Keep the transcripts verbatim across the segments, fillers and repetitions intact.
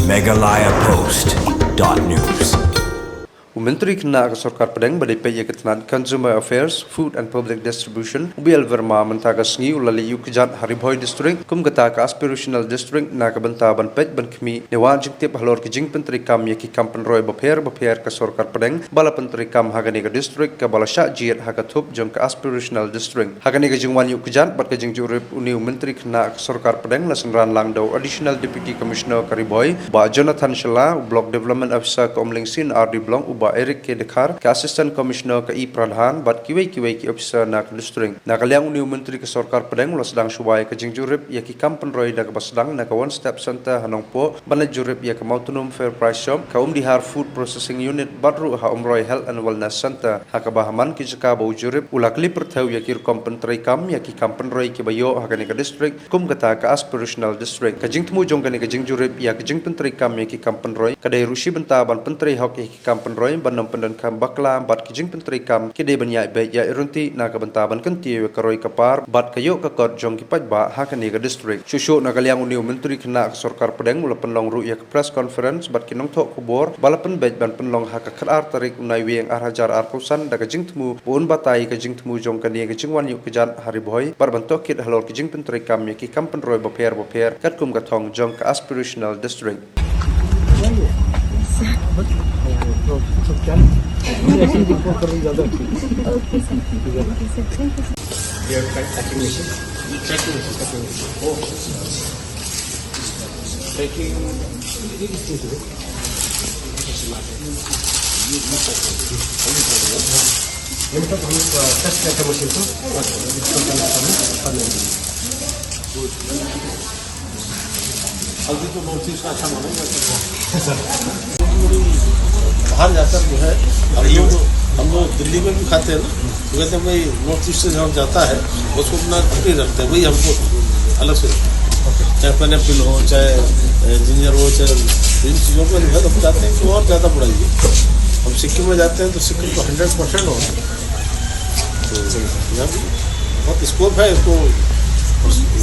Meghalaya Post dot news. U Myntri Khynnah ka Sorkar Pdeng ba dei peit ïa ka tnat Consumer Affairs, Food and Public Distribution, u B L Verma, mynta ka sngi u la leit ïuh kjat ha Ri Bhoi District kum kata ka aspirational district na ka bynta ban peit ban khmih ne wad jingtip halor ki jingpyntreikam ïa ki kam pynroi bapher bapher ka Sorkar Pdeng ba la pyntreikam ha kane ka district kaba la shah jied ha ka thup jong ka aspirational district. Ha kane ka jingwan ïuh kjat bad ka jingjurip, une u Myntri Khynnah ka Sorkar Pdeng la synran lang da u Additional Deputy Commissioner ka Ri Bhoi, Bah Jonathan Shylla, u Block Development Officer ka Umling C and R D Block, u Bah Eric K Dkhar, ka Assistant Commissioner ka E Pradhan, bad kiwei kiwei ki officer na ka district. Na ka liang une u Myntri ka Sorkar Pdeng u la sdang shuwa ïa ka jingjurip ïa ki kam pynroi da kaba sdang na ka One Step Center ha Nongpoh, ban leit jurip ïa ka Mawtnum Fair Price Shop, ka Umdihar Food Processing Unit bad ruh ha Umroi Health and Wellness Center. Ha kaba ha man ki jaka ba u jurip, u la kylli pyrthew ïa ki rukom pyntreikam ïa ki kam pynroi kiba ïoh ha kane ka district kum kata ka aspirational district. Ka jingthmu jong kane ka jingjurip ïa ka jingpyntreikam ïa ki kam pynroi ka dei ruh shi bynta ban pyntrei hok ïa ki kam pynroi ban ym pyndonkam bakla bad ki jingpyntreikam ki dei ban ïaid beit ïaid ryntih na ka bynta ban kyntiew ïa ka roi ka par bad ka ïoh ka kot jong ki paidbah ha kane ka district. Shuh shuh na ka liang une u Myntri Khynnah ka Sorkar Pdeng u la pynlong ruh ïa ka press conference bad ki nongthoh khubor ba la pynbeit ban pynlong ha ka khatar tarik u Naiwieng ar hajar arphew san da ka jingthmu ba un batai ka jingthmu jong kane ka jingwan ïuh kjat ha Ri Bhoi bad ban tohkit halor ki jingpyntreikam ïa ki kam pynroi bapher bapher katkum ka thong jong ka aspirational district. अभी तो नॉर्थ ईस्ट का अच्छा माना जाता है। बाहर जाकर जो है, हम लोग, हम लोग दिल्ली में भी खाते हैं ना, तो कहते हैं, "भाई, नॉर्थ ईस्ट से जहाँ जाता है, उसको अपना नहीं रखते, वही हमको अलग से रखते हैं।" चाहे पाइनएप्पल हो, चाहे, ए, जिंजर हो, चाहे इन चीज़ों को जो है, हम जाते हैं तो और ज़्यादा बढ़ाइए। हम सिक्किम में जाते हैं तो सिक्किम तो हंड्रेड परसेंट हो, तो यहाँ भी बहुत स्कोप है, तो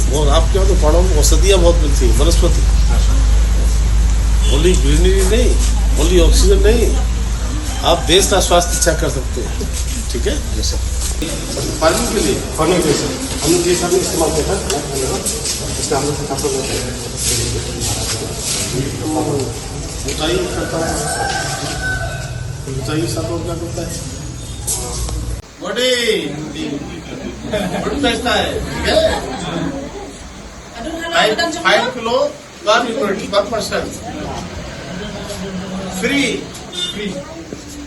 वो आपके यहाँ तो पहाड़ों में औषधियाँ बहुत मिलती है, वनस्पति। ओनली ग्रीनरी नहीं, ओनली ऑक्सीजन नहीं, आप देश का स्वास्थ्य अच्छा कर सकते हैं। ठीक है? फार्मिंग के लिए, फार्मिंग के लिए, सर, हम लोग ये सब इस्तेमाल करते हैं, इसका हम लोग खत्म करते हैं। बताइए, करता है। बताइए, सब लोग क्या करता है? बड़ी, बड़ी बेचता है, ठीक है? फाइव, फाइव किलो पर यूनिट, पर पर्सन। फ्री, फ्री,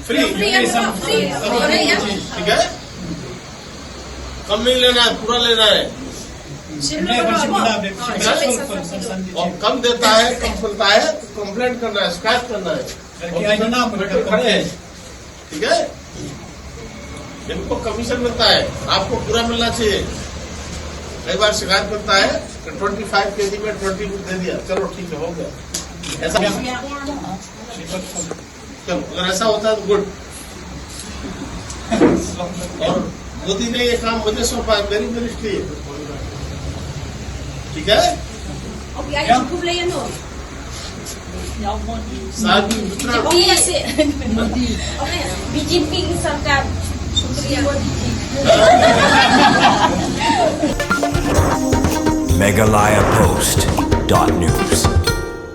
फ्री। ठीक है? कम नहीं लेना है, पूरा लेना है। और कम देता है, कम फलता है, तो कंप्लेंट करना है, शिकायत करना है। खड़े हैं, ठीक है? इनको कमीशन मिलता है, आपको पूरा मिलना चाहिए। कई बार शिकायत करता है कि ट्वेंटी फ़ाइव केजी में ट्वेंटी दे दिया, चलो ठीक है, हो गया। ऐसा, चलो, अगर ऐसा होता है तो गुड। और मोदी ने ये काम मुझे सौंपा है, मेरी मिनिस्ट्री है, ठीक है? Okay, I have to play, no? साथ में दूसरा। Okay, yes, sir. Okay, बीजेपी की सरकार। शुक्रिया। Meghalaya Post dot news.